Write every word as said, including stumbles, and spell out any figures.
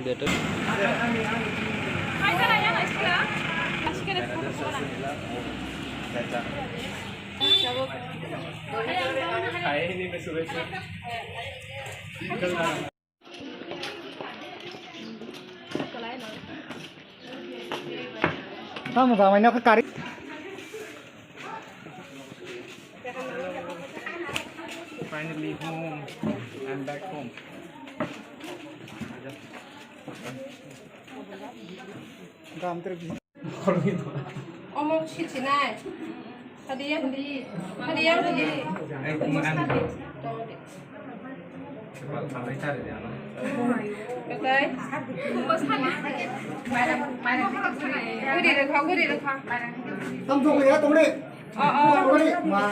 Betul. Tamo jamai no kari. Finally home. I'm back home. Gam ter. Omo sichinai. Hadi yang di. Hadi yang di. Betai. Guri rekha, guri rekha. Tam jong ya, tong de. Oh, oh. Tong de. Ma.